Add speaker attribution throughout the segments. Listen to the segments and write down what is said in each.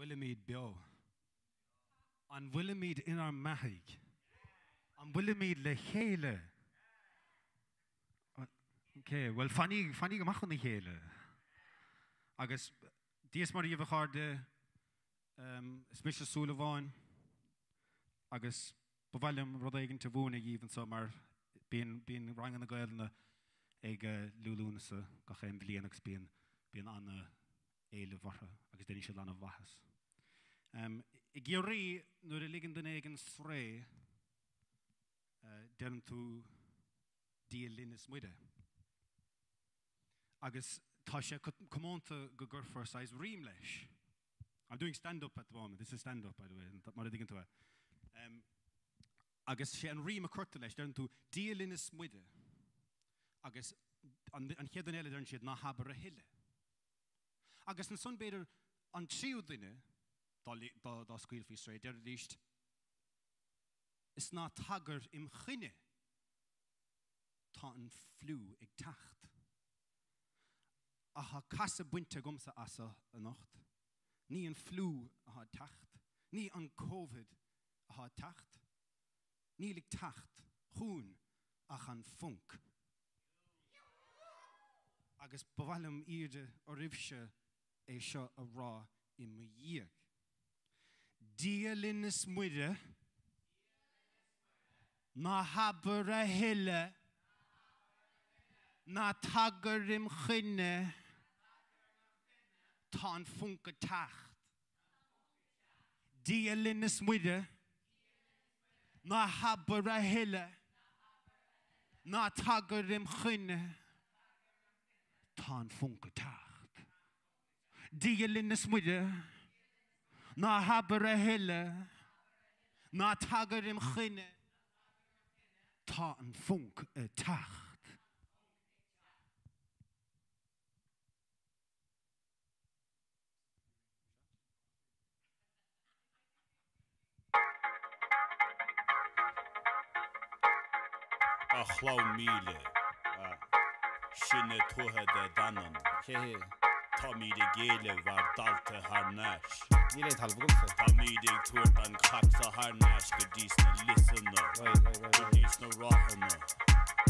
Speaker 1: bhfuilimid beo? An bhfuilimid inár mbeathaigh? An bhfuilimid le chéile? Ok, bhuel fanaíg, fanaíg amach óna chéile. Agus Dia is Muire dhaoibh a chairde, is mise Súilleabháin agus ba mhaith liom rud éigint a mhúineadh dhíbh anseo mar bíonn, bíonn ranganna Gaelainne ag Liú Lúnasa gach aon bhliain agus bíonn, bíonn ana éileamh orthu agus déanann siad ana mhaitheas. I gCiarraí nuair a ligeann duine éigin sraoth deireann tú Dia linn is Muire. Agus tá sé comónta go gcuirfear saghas rím leis. I'm doing stand-up at the moment, this is stand-up by the way, mar a dtuigeann tú é. Agus sé an rím a cuirtear leis, deireann tú Dia linn is Muire agus an chéad duine eile deireann siad ná habair a thuilleadh. Agus ansan b'fhéidir an tríú duine dá scaoilfí sraoth, deiridíst is ná tagair im choinne, tá an fliú ag teacht. Ach tá casadh bainte agamsa as seo anocht. Ní an fliú atá ag teacht, ní an Covid atá ag teacht, níl ag teacht chugainn ach an func. Agus ba mhaith liom iarraidh oraibhse é seo a rá i mo dhiaidh. Dia linn is Muire, ná habair a thuilleadh, ná tagair im choinne, tá an func ag teacht. Dia linn is Muire, ná habair a thuilleadh, ná tagair im choinne, tá an func ag teacht. Dia linn is Muire, ná habair a thuilleadh, ná tagair im choinne, tá an func ag teacht.
Speaker 2: A chlann míle, sinne Tuatha Dé Danann.
Speaker 3: Cé hé?
Speaker 2: Táimíd ag éileamh ár dtailte thar n-ais.
Speaker 3: Níl aon talamh agamsa.
Speaker 2: Táimíd ag tabhairt an chac so thar n-ais go dtí sna liosanna, go dtí sna ráthanna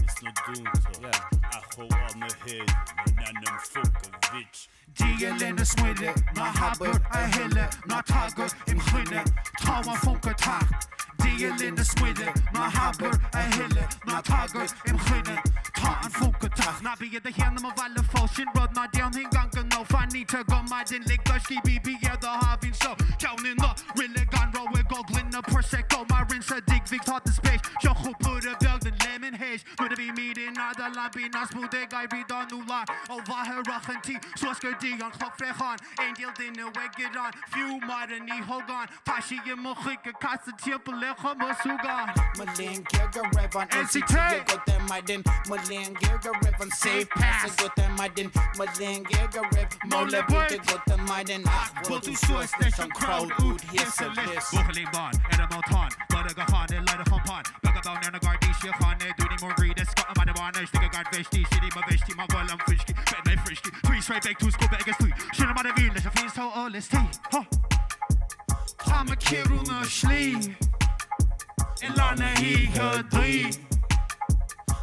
Speaker 2: is na dúnta, athghabháil na hÉireann in ainm func a bhitch.
Speaker 1: Dia linn is Muire, ná habair a thuilleadh, ná tagair im choinne, tá an func ag teacht. Dia linn is Muire, ná habair a thuilleadh, ná tagair im choinne, tá an func ag teacht. Ná bí i do shéanadh mo bhaile fós, sin rud ná déanfainn gan gnó, fan oíche go maidin, lig do scíth, bí bí ar do sháimhín só, ceann ina roilig gan ró i gcó gloine Prosecco mar fhoinse d'fhuinnimh tá do spéis, seo chugat blúire beag den léimeann théis. Nuair a bhímid in ard a lampaí ná smúid ag éirí dá n-úlár ó mhachaire an tí suas go dtí an chnoc phréacháin aon díol duine ag gearán fiú Máire Ní Ógáin tá sí i mo chuig ag casadh timpeall ar chuma súgáin.
Speaker 3: Mo léan géar go raibh an NCT agat ar maidin Mo léan géar go raibh an Safe Pass agat ar maidin Mo léan géar go raibh mo le baint agat ar maidin Ach bhuail tú suas leis an crowd úd thíos sa lios.
Speaker 1: Buachaillín bán ar an mótán, Buidhe go hán i leith a chompán, Beag an beann ar na Gardaí Síochána, Dúnaí mór grida, scoth an mhada bháin, Istigh i gcairtmhéistí, Sin í mo bheistí, má bhuailim fuiscí, beidh mé frisky, Faoi sraith beidh tú scuabtha ag an slí, Sin mar a bhíonn leis an phian so LSD, Huh. Táim ag ciorrú na slí i lár na hoíche daoi.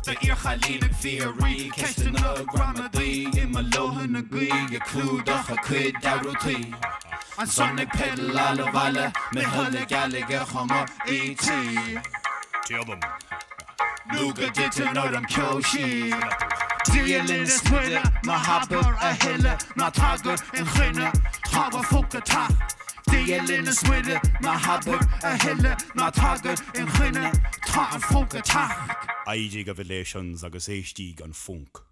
Speaker 1: D'iarchailín ag fiafraí ceisteanna gramadaí i mo leabhar na gaoithe ag clúdach a cuid dearúdtaí. Ansan ag peidealáil abhaile, Micheál ag gealaigh ar chuma E.T.
Speaker 2: Téadaim.
Speaker 1: Nó go dtiteann orm ceo sí. Dia linn is Muire, ná habair a thuilleadh, ná tagair im choinne, tá an func ag teacht. Dia linn is Muire, ná habair a thuilleadh, ná tagair im choinne, tá an func ag teacht.
Speaker 2: Éirígí a Mhalaysians agus éistíg an func.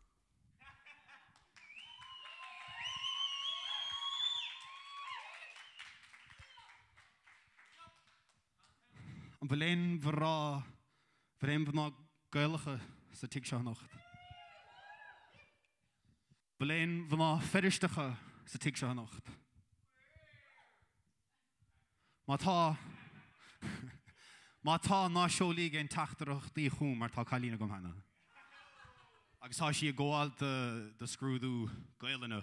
Speaker 1: An bhfuil aon mhná, bhfuil aon mhná Gaelacha sa tigh seo anocht? Bhfuil aon mhná Feirsteacha sa tigh seo anocht? Má tá, má tá, ná seolaíg aon teachtaireachtaí chugam mar tá cailín agam cheana. Agus tá sí ag gabháil do scrúdú Gaelainne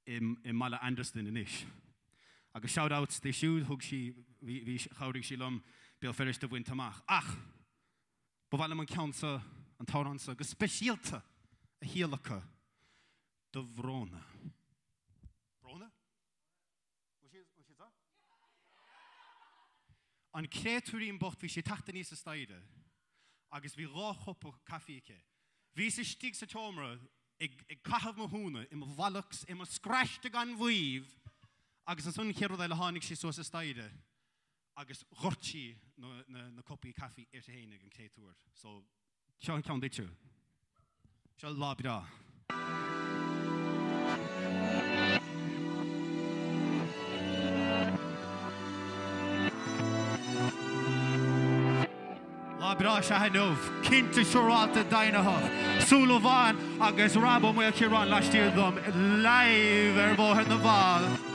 Speaker 1: i mBaile Andarsan anois. Agus.
Speaker 4: Agus shout outs di siúd, thug sí, bhí, bhí, chabhraigh sí liom Béal Feirste a bhaint amach. Ach ba mhaith liom an ceann seo, an t-amhrán seo, go speisialta a thíolacadh do Bhróna. Bróna? Bhfuil sí, bhfuil sí anseo? An créatúirín bocht, bhí sí ag teacht aníos an staighre agus bhí dhá chupa caife aici. Bhíos istigh sa tseomra ag, ag caitheamh mo thúna, i mo bhollocks, i mo scraiste gan mhaíomh agus ansan an chéad rud eile tháinig sí suas an staighre agus dhoirt sí na, na, na cupaí caife uirthi fhéinig, an créatúr. So, Seo an ceann duitse. Seo lá breá. Lá breá is ea inniu, cinnte siúrálta deimhnitheach. Súil Amháin agus Rob Ó Maoilchiaráin laistiar dom, live ar Bhóthar na bhFál.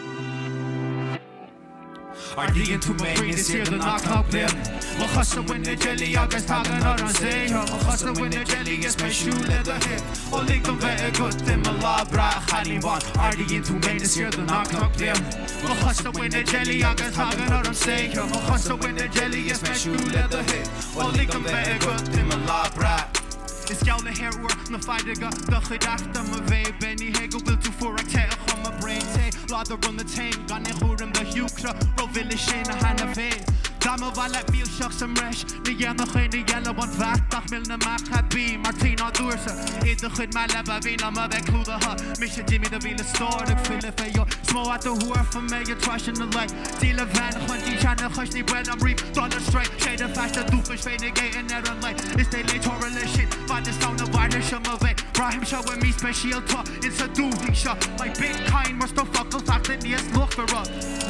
Speaker 1: Ardaíonn tú mé níos airde ná cnoc bliain. Mo chosa bhain na deilí agus tagann orm saothar. Mo chosa bhain na deilí is mé siúl le do thaobh. Ó lig dom bheith agat i mo lá breá, a chailín bhán. Ardaíonn tú mé níos airde ná cnoc bliain. Mo chosa bhain na deilí agus tagann orm saothar. Mo chosa bhain na deilí is mé siúl le do thaobh. Ó lig dom bheith agat i mo lá breá. Is geall le haer úr na farraige do chuideachta mo bhéibe Ní hé go bhfuil tú fuar ach te a chuma braon tae Lá de run na tinn gan aon chúram do shiúcra Rómhilis sin cheana féin Dá mba mhaith leat milseach sa mbreis Ní dhéanfadh éinne eile an bheart Ach mil na mbeach a bí mar tí nádúrtha I do chuid meala ba mhian liom a bheith clúdaithe Mise d'imigh do mhíle stór ag filleadh fé dheoidh Is mó a thabharfa mé an tráth sin na lae Díol a bhean chun dtí seanchais ní baol liom riamh dul ar strae Sé do phaiste dúchais féinig é in ar an lae Is dé léiteora leis sin fad is ann a mhairfidh seo mo bhéith Braithim-se i mí speisialta insa dúthaigh seo My bitcoin mar sto focal fachta níos luachmhaire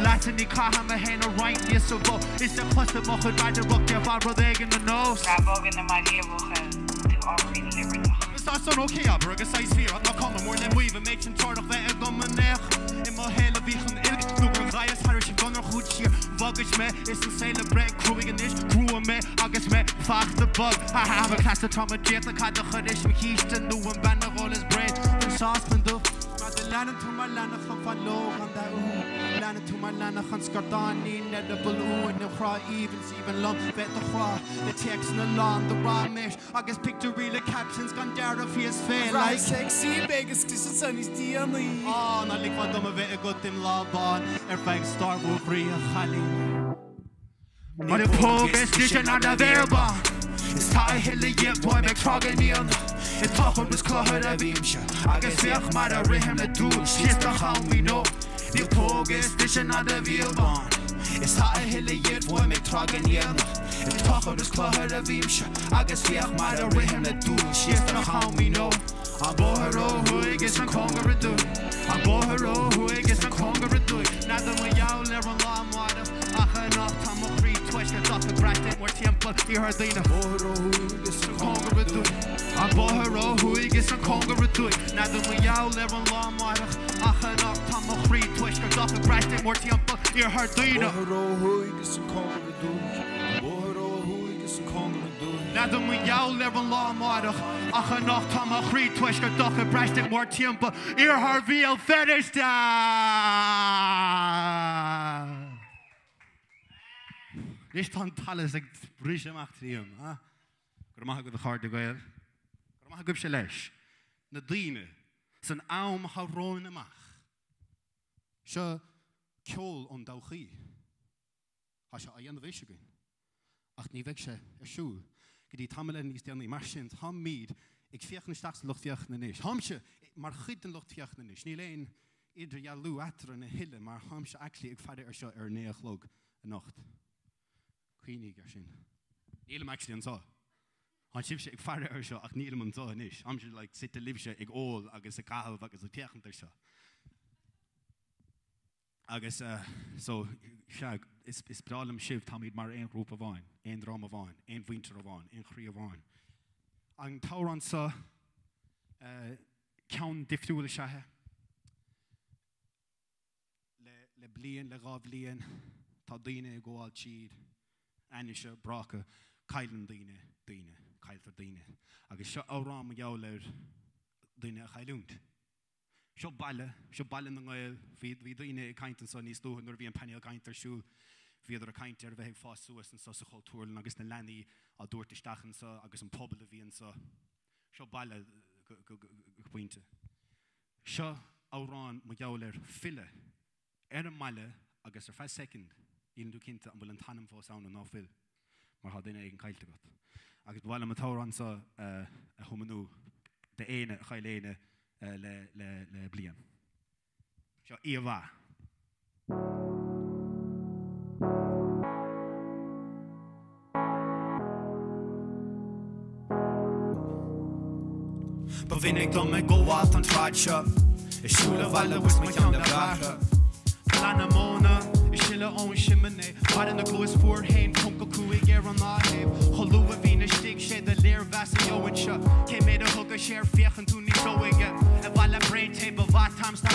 Speaker 1: Leatsa ní caithim a fhéin a roinnt níos sa mho Is a chloisim mo chuid radaireacht ar bharr rud éigin ar nós.
Speaker 5: Rabhadh ina mbaile a bhuachaill, tú ábhairín liobarnach.
Speaker 4: Is tá san ok abair agus saghas fíor ach ná cuma mór le maíomh an méid sin teorach bheith agam in aon i mo shaol a bhí chun oilc nó gur ghaibheas thairis an gconair chugat siar bhogais mé is an saol ag breith cruaidh anois crua mé agus mé fachta bog ha ha ha cleasa trom a d'fhéadfadh cad a chuiris mo chíste nó an bean a dhul is braon den sáspan dubh Mar do leanann tú mar leanach an fadlóg an dá uain Leanann tú mar leanach an scardáinín ar a bhfuil uain an chrá aoibhinn 's aoibhinn liom bheith do chrá le téacsanna lán de raiméis Agus pictiúirí le captions gan dealramh thíos fé
Speaker 6: like. Sexy beidh is cliseadh seo níos déanaí.
Speaker 4: Á, ná ligfeá dom a bheith agat im lá bán ar feadh stair bhur gcroí, a chailín.
Speaker 1: Mar an póg is deise ná do mhéar bán Is tá a thuilleadh díot uaim ag tráth go ndéanach Is tochar is cluthar a bhímse Agus féach mar a rithim le dúil síos do chalmaí nó Níl póg is deise ná do bhéal bán Is tá a thuilleadh díot uaim ag tráth go ndéanach Ag tochar is cluthar a bhímse Agus féach mar a rithim le dúil síos do chalmaí nó An bóthar ó thuaidh is an cóngar aduaidh An bóthar ó thuaidh is an cóngar aduaidh N'fheadar mar gheall ar an lá amárach Ach anocht tá mo chroí tuaisceartach ag braistint mórthimpeall iarthar daoine An bóthar ó thuaidh is an cóngar aduaidh An bóthar ó thuaidh is an cóngar aduaidh N'fheadar mar gheall ar an lá amárach Ach anocht tá mo chroí tuaisceartach ag braistint mórthimpeall iarthar daoine.
Speaker 6: An bóthar ó thuaidh is an cóngar aduaidh An bóthar ó thuaidh is an cóngar aduaidh.
Speaker 1: N'fheadar mar gheall ar an lá amárach Ach anocht tá mo chroí tuaisceartach ag braistint mórthimpeall iarthar Bhéal Feirste!
Speaker 4: Anois tá an t-allas ag briseadh amach tríom. Go raibh maith agat a chairde Gael. Go raibh maith agaibhse leis, na daoine san am atá romhainn amach. Seo ceol ón dtodhchaí. Tá sé á dhéanamh anois againn. Ach ní bheidh sé ar siúl go dtí tamall eile níos déanaí. Mar sin, táimid ag féachaint isteach sa lucht féachana anois. Táimse mar chuid den lucht féachana anois. Níl aon idirdhealú eadrainn a thuilleadh mar táimse actually ag faire ar seo ar a naoi a chlog anocht. Cuimhnigh ar sin. Nílim actually anseo. Tá sibhse ag faire ar seo ach nílim anseo anois. Táimse like suite libhse ag ól agus ag caitheamh agus ag féachaint ar seo. Agus so, sea, is is breá liom sibh, táimid mar aon ghrúpa amháin, aon dream amháin, aon mhuintir amháin, aon chroí amháin. An t-amhrán seo, ceann difriúil is ea é. Le bliain, le dhá bhliain, tá daoine ag gabháil tríd ainnise, bráca, cailleann daoine daoine, cailltear daoine. Agus seo amhrán mar gheall ar duine a chailliúint. Seo baile, seo baile na nGael. Bhí, bhí daoine ag caint anso níos luaithe nuair a bhí an painéal cainte ar siúl. Bhíodar ag caint ar a bheith ag fás suas anso sa Chultúrlann agus na leanaí á dtabhairt isteach anso agus an pobal a bhí anso. Seo baile go, go, go, go pointe. Seo amhrán mar gheall ar filleadh ar an mbaile agus ar feadh soicind níleann tú cinnte an bhfuil an t-anam fós ann nó ná fuil mar tá duine éigin caillte agat. Agus ba mhaith liom an t-amhrán seo a thiomnú d'éinne a chaill éinne le le le bliain. Seo Íomhá.
Speaker 1: Ba mhinic dom ag gabháilt an tsráid seo, ag siúl abhaile is mo cheann le bráithre.
Speaker 4: Boladh na móna ag sileadh ón simné, faire na gcluas fuar 1.5 ar an dá thaobh. Chomh luath a bhínn istigh, sé do léirmheas a gheobhainnse. Cé méad a thugais air féachann tú níos óige. I bhfad le braon tae ba mhaith t-am sna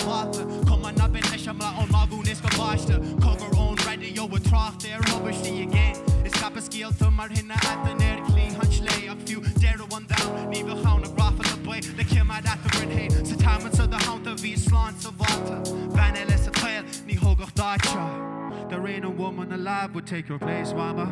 Speaker 4: Cuma ná binn leis an mblath ón mbagún is go báiste. Cogar ón raidió ag trácht ar thubaistí i gcéin. Is scaipeadh scéalta mar thine ata ar chliathán slé ach fiú deireadh an domhain ní bheadh ann ach ráfla baoth le coimeád eatarinn féin. Sa tearmann seo do theannta bhí slán sábháilte. Bean eile sa tsaol ní thógfadh d'áit-se.
Speaker 1: There ain't a woman alive would take your place, mama.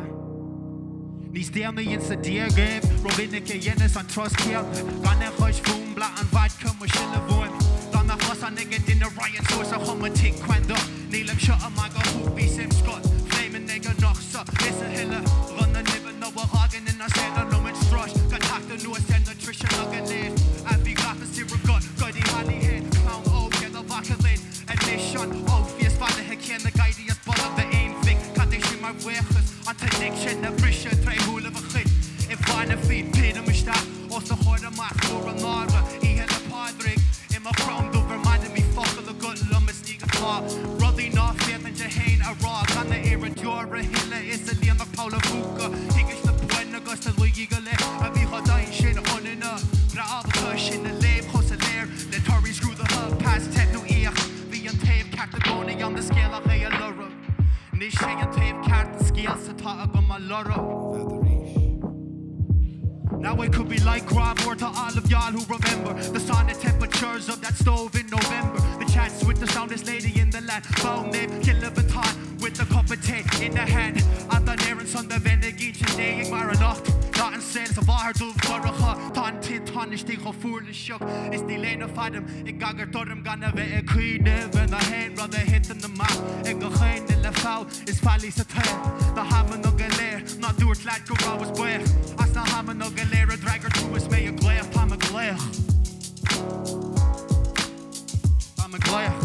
Speaker 1: Níos déanaí insa déagaibh, rómhinic a dheineas an turas céanna, gan a chois fúm, blas an vodka mo sileadh uaim. Dá mbeadh cosán ag an duine raghainn suas ar chuma tigh Quenda. Nílim seo i magadh thú, bhí suim scoth flaming ag an nocht seo is a thuilleadh dhon na nimhe nó a dh'fhágann ina saol an nóiméad struis gan teacht anuas ar na driseanna go léir a bhí gafa siar agat go dtí Holyhead, clann óg ar do mhaca linn anois an ógfhios mhallaithe céanna ag éirí as bolg d'aon mhic cad é sin mar bhuíochas an t-addict sin a briseadh tré shúilibh a chuid i bhfanafaí tuirim isteach os do chomhair amach fuar an náire Oíche 'le Pádraig i mo shrón dubh ar maidin bhí focal agat liom is ní go tráth rudaí ná féadfainnse fhéin a rá gan a oiread deor a shileadh is a líonfadh poll an phúca thuigis na boinn agus na laigí go léir a bhí chomh domhain sin ionainne breá ábalta sin a léamh chomh soiléir le torthaí scrúdaithe pas teip nó íoc bhí an taobh ceart i gcónaí ann de scéal ach é a lorg anois sé an taobh ceart den scéal-sa atá agam á lorg. Now it could be like Gravor to all of y'all who remember the sauna temperatures of that stove in November. The chats with the soundest lady in the land, found name Killeventan with a cup of tea in the hand. At an Aaron son the Venegin today mar anocht. Tá an saol sa mháthair dubh dorcha Tá an tinteán istigh chomh fuar le sioc Is níl aon feidhm ag agairt orm gan a bheith ag cuimhneamh ar na haon rud a thiteann amach ag gach aon uile pholl is faillí sa tsaol. Na hamanna go léir ná dúirt leat go rabhas buíoch as na hamanna go léir a d'fhreagair tú is mé ag glaoch. Táim ag glaoch. Táim ag glaoch.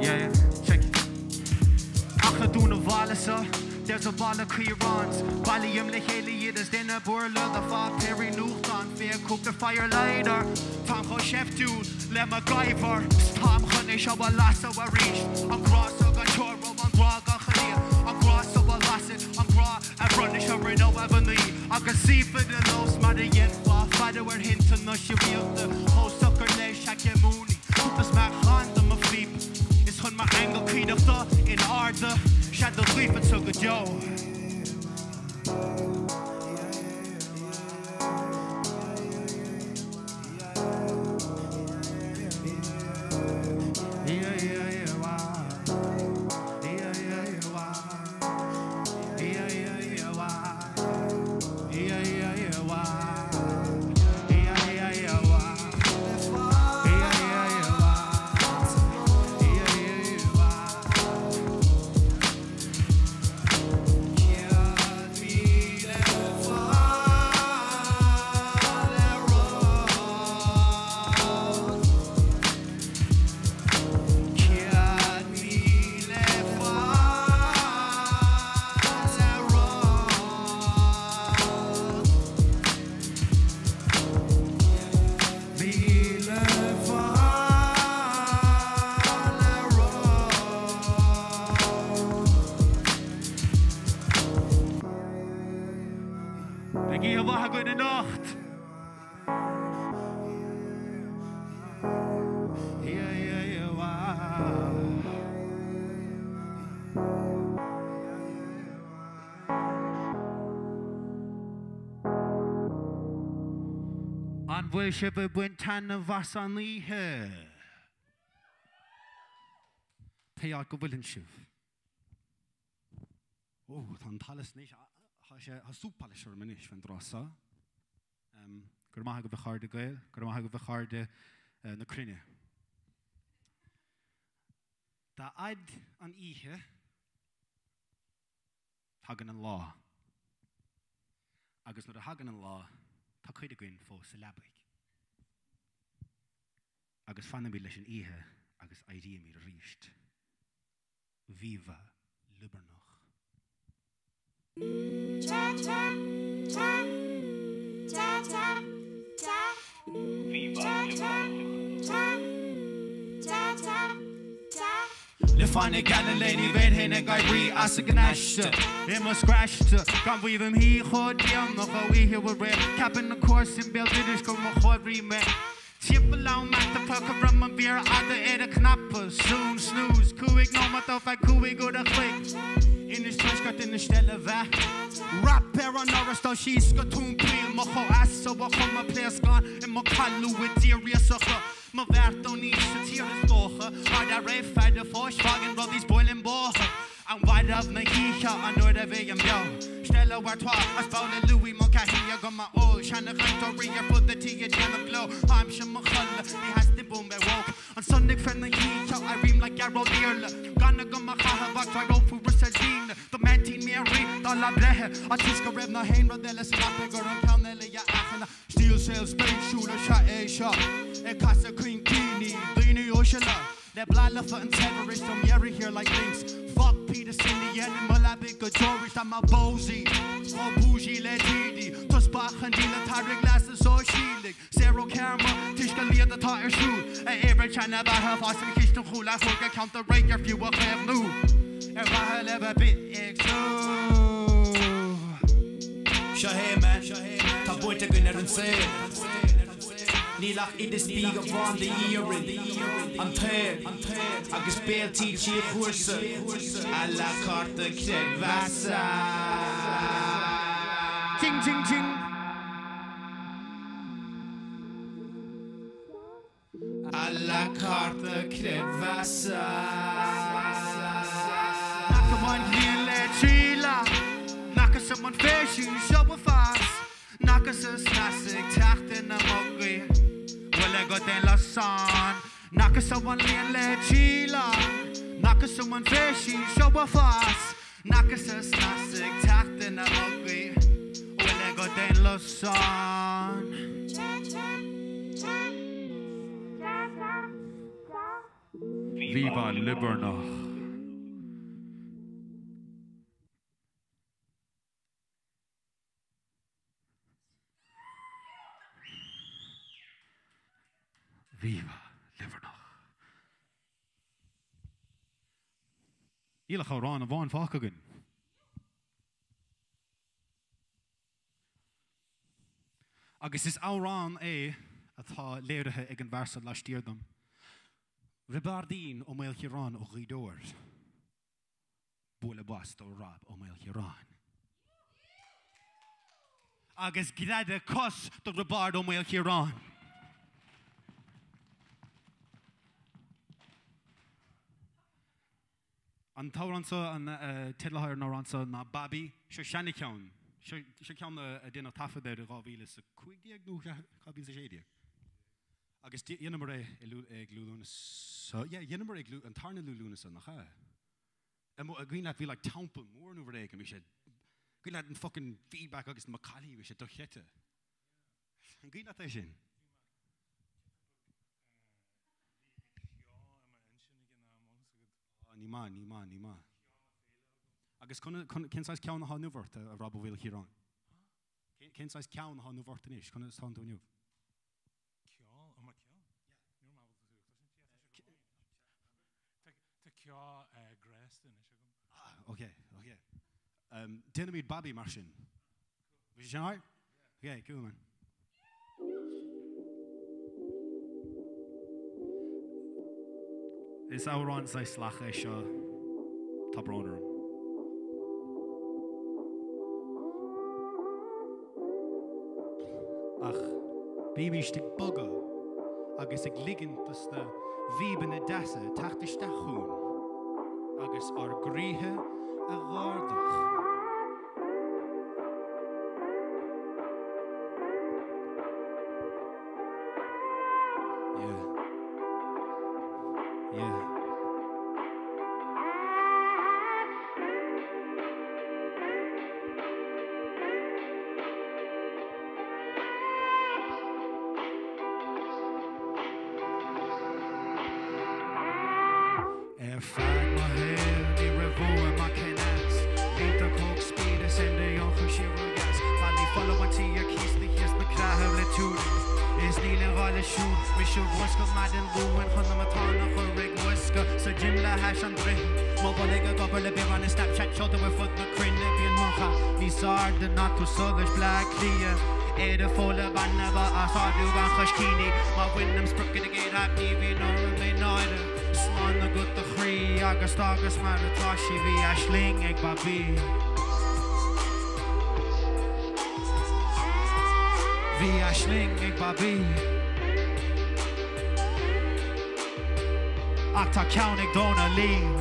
Speaker 1: Yeah, yeah, check it. Ach i dún an bhaile seo, there's a ball of caoráns. Bailím le chéile iad is déanaim burla de pháipéirí nuachtáin, féach cúpla firelighter. Táim chomh seiftiúil le MacGyver, 's táim chun é seo a lasadh arís. An grá seo gan teorainn, an grá gan choinníoll, an grá seo a lasann, an grá a bhronnais a rinneadh a mhnaoi. Agus suífead ar nós mar a dhéanfá fadó ar thinte na síoraíochta, chomh socair le Shakyamuni, cúpla smeachán do mo phíp, is chun m'aingeal caoineachta in airde, sea do ghuífeadsa go deo. bhfuil sibh ag baint taitneamh as an oíche? Pé áit go bhfuileann sibh. Ó, tá an t-allas anois, tá sé, tá súpallas orm anois fén dtráth so. Go raibh maith agaibh a chairde Gael, go raibh maith agaibh a chairde na cruinne. Dá fhaid an oíche, tagann an lá. Agus nuair a thagann an lá, tá cuid againn fós sa leabaidh. Agus fanaimid leis an oíche agus éirímid arís. Viva Luibearnach. Le fáinne Galilei ní bheinn ag éirí as an gcnaiste i mo scraiste gan mhaíomh im shuí chomh déanach ó oíche aréir ceapann na comharsain béal dorais gur mo chomhairí mé Timpeall am eatarthu cuirim an mhéar fhada ar an chnaipe Soon snooze 5 nóiméad ar feadh 5 uair a chloig Inis Tuaisceart Inis Deilbhe Rap ar an fhoras dul síos go tóin poill Mo chomhfheasa a chum mo pléascán i mo cailleadh i dtír iasachta Mo bheart ón aois sa tír is dócha Ard a raibh fear fáis fágann rudaí 's buaileann bóthar Am mhairbh na hoíche an uair a bheidh an beo Stella Artois as babhla Louis Mulcahy agam á ól Seana-chainteoirí ar fud na tí ag déanamh gleo Táimse mo chodladh ní theastaíonn uaim bheith woke Ansan ag frith na hoíche éirím le Gearóid Iarla Gan agam a chaitheamh ach dreireofú rus ar líne Do m'aintín Mary dá lá breithe Ach toisc go raibh na haon rud eile san aip gur an ceann eile a achan Stíl saoil spéisiúil is ea é seo Ag casadh coincíní daoine uaisle. Le bláth lofa an tsaibhris dom dheireadh thiar like links Fuck Peterson ní dhéanann mo leabaidh go deorais Tá mo bósaí chomh bougie le TD Tús bach an díle tarraig leasa sóisialaigh Saor ó chéarma toisc an líon atá ar siúl A oiread seana bheatha fás an chistin chúil a thuar go ceantar réidh ar fiú a chaomhnú Ar mhaithe le bheith bithéagsúil.
Speaker 3: Seo é man, tá baint againn ar an saol. Níl ach oideas bídh amháin de dhíth orainn, an t-aer, agus béiltí 3 chúrsa à la cárta creidmheasa.
Speaker 1: Ting ting ting.
Speaker 3: À la cárta creidmheasa.
Speaker 1: Nach amháin ghrian le 3 lá, nach as an bhféisiú seo a fás. Nach as a snas ag teacht ina mugaí Bhfuil agat aon lasán Nach as an líon le 3 lá Nach as an bhféisí seo a fás Nach as a snas ag teacht ina mugaí Bhfuil agat aon lasán. Viva Luibearnach. Viva Luibhearnach. Níl ach amhrán amháin fágtha againn. Agus is amhrán é atá léirithe ag an bhfear seo laistiar dom, Roibeárdín Ó Maoilchiaráin ó Ghaoth Dobhair. Bualadh bos do Rob Ó Maoilchiaráin. Agus greadadh cos do Roibeárd Ó Maoilchiaráin. An t-amhrán seo, an teideal atá ar an amhrán seo ná Babaí. Seo seana-cheann. Seo ceann a deineadh taifead air i 2015 nó 2016. Agus dheineamar é ag Liú Lúnasa. Yeah, dheineamar é ag an tarna Liú Lúnasa, nach ea? An cuimhin leat, bhí like teampall mór nó rud éigin, bhí sé, cuimhin leat an fucking feedback agus na macallaí, bhí sé dochreidte. An cuimhin leat é sin? Ní maith, ní maith, ní maith. Agus cén saghas ceann atá inniu ort, a Rob Ó Mhaoilchiaráin? Cén saghas ceann atá inniu ort anois? Conas atánn tú inniu?
Speaker 7: Ceol? Ó, mar ceol? Ní raibh mé ábalta tú a chloisint. Yeah, tá sé go maith. Tá ceol grásta anois agam.
Speaker 4: Ah, ok, ok. Déanaimid Babaí mar sin. Bhí sé sin alright? Ok, cool man. Is amhrán saghas salach é seo, tá brón orm. Ach. Bímíst ag bogadh agus ag ligint dos na víbeanna deasa teacht isteach chugainn agus ár gcroíthe a dh'ardadh. Yeah. Yeah. Ar feadh mo shaoil ní raibh uaim ach cneas, Lítr Coke speed is enda ionchur siar ó dheas, Ballaí folamh an tí ar cíos na thíos na creatha le tuairim Is níl aon ghá leis siúd, mise a mhúscailt maidin Luain chun na matáin a chur ag luascadh sa gym le hais an droichid. Mo bholg ag obair le biorán is Snapchat seolta ar fud na cruinne Bíonn mo dhath níos airde ná túr solais Bleá Cliath. Éide Fódhla Banba as ardú gan choiscíní Má bhainim sprioc i do gcéad aip ní bhíonn orm aon náire Slán agat a chroí agus d'fhágas mar atá sí Bhí aisling ag Babaí Bhí aisling ag Babaí Ach tá ceann ag Dónaillín.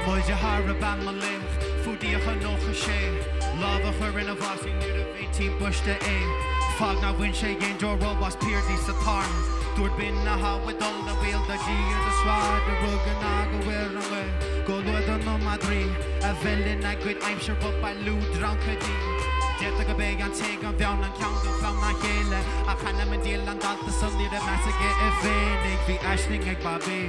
Speaker 4: Mo dheartháir ab ea mo laoch, fuadaíodh i 96, lámh a chur ina bhás níorbh aon timpiste é. Fág nár bhain sé aon deoir ó as piardaí sa tairne. Dúirt binn na habha dul a bhfuil do Dhia do sráid a rugadh ná go bhfuil an ghaoth go luath do na madraí a bheith lena gcuid aimsire ag bailiú dreancaidí. D'fhéadfadh gurb é an té gan bheann an ceann den chlann dá chéile ach ainm an diabhail an dalta san ní raibh meas aige air féinig bhí aisling ag Babaí.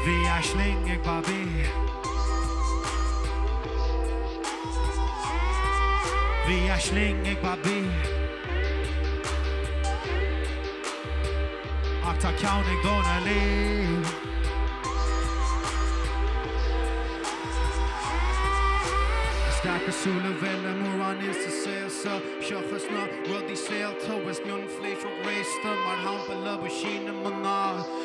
Speaker 4: Bhí aisling ag Babaí. Bhí aisling ag Babaí. Ach tá ceann ag Dónaillín. Is deacair súil a bheith le mórán sa saol seo seachas na rudaí saolta is mionphléisiúir ghraosta, mar shampla lubhaisí na mná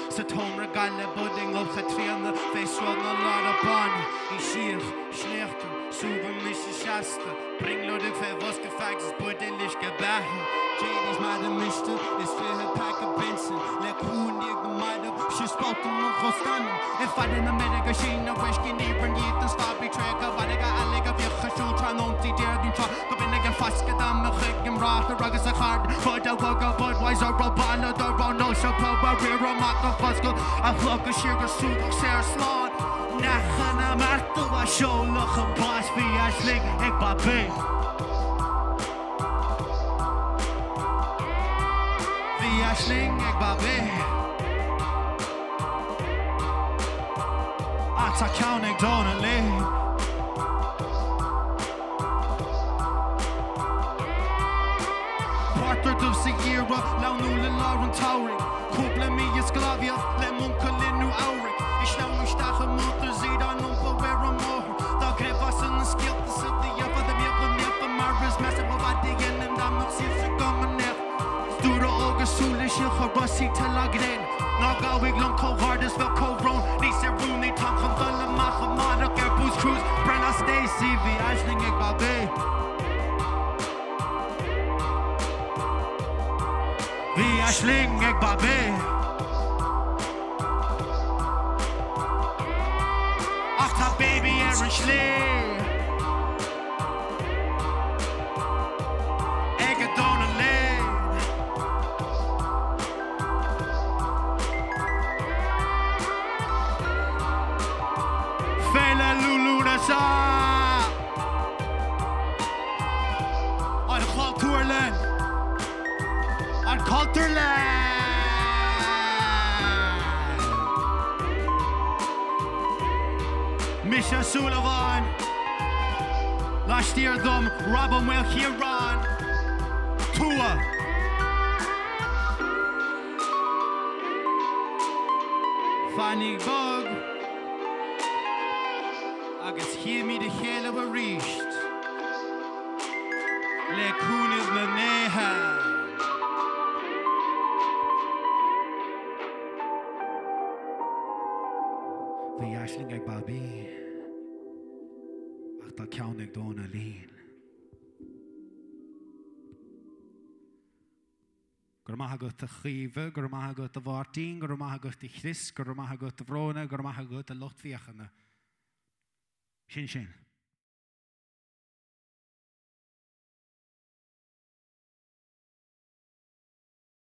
Speaker 4: sa tseomra gaile pudding ó Chaitríona fé sruth na lára báine í síoch sléachta súgradh mise seasta brionglóideach fé bhosca fags is buidéal uisce beatha JD's mar a miste is 20 pack of Benson le cúinne na maireadh sé spalta mo choscanam i bhfaid na meire go sín na bhfuiscí ní bhronn iad an stáblaí tréigthe mhairg a fhaillí go bhfiuchadh siúl tráthnóntaí Déardaoin tráth go b'in ag an fascadh dá mbeadh ag an mbráthair agus a chairde fud a bhog a Budweiser ó baile do raibh nó seo pub a riar amach a foscal a shlogadh siar go súgach saor slán neachan na mbearta a seoladh chun báis bhí aisling ag Babaí. Bhí aisling ag Babaí. Ach tá ceann ag Dónaillín. Pórtar dubh sa gheimhreadh, lánúin i lár an tsamhraidh. Cúpla mí ag sclábhaíocht le m'uncail i Nua Eabhrac. Ag sleamhnú isteach i mótars iad á n-iompar ar an mbóthar. Dá gcreidfeá na scéalta sa dheifir dá mbeadh an naofa mar is measa ba mhaith a dhéanamh dá mbeadh saoirse agam an naoch. Dúradh óga súile siúcra Rosy Talagren Ná gabhaigh liom comhghairdeas bheadh comhbhrón níos oiriúnaí Táim chun dul amach amárach ar Booze Cruise Brenna Stacey Bhí aisling ag Babaí Bhí aisling ag Babaí Ach tá baby ar an slí Ag Dónaillín. Féile Liú Lúnasa! An Chultúrlann! An Chultúrlann! Mise Súilleabháin. Laistiar dom Rob Ó Maoilchiaráin. Tuath. Fanaigí bog agus chífimid a chéile aríst. Le cúnamh na ndéithe. Bhí.
Speaker 1: aisling ag Babaí, ach tá ceann ag Dónaillín. Go raibh maith agat a Chaoimhe, go raibh maith agat a Mháirtín, go raibh maith agat a Chris, go raibh maith agat a Bhróna, go raibh maith agat a lucht féachana. Sin sin.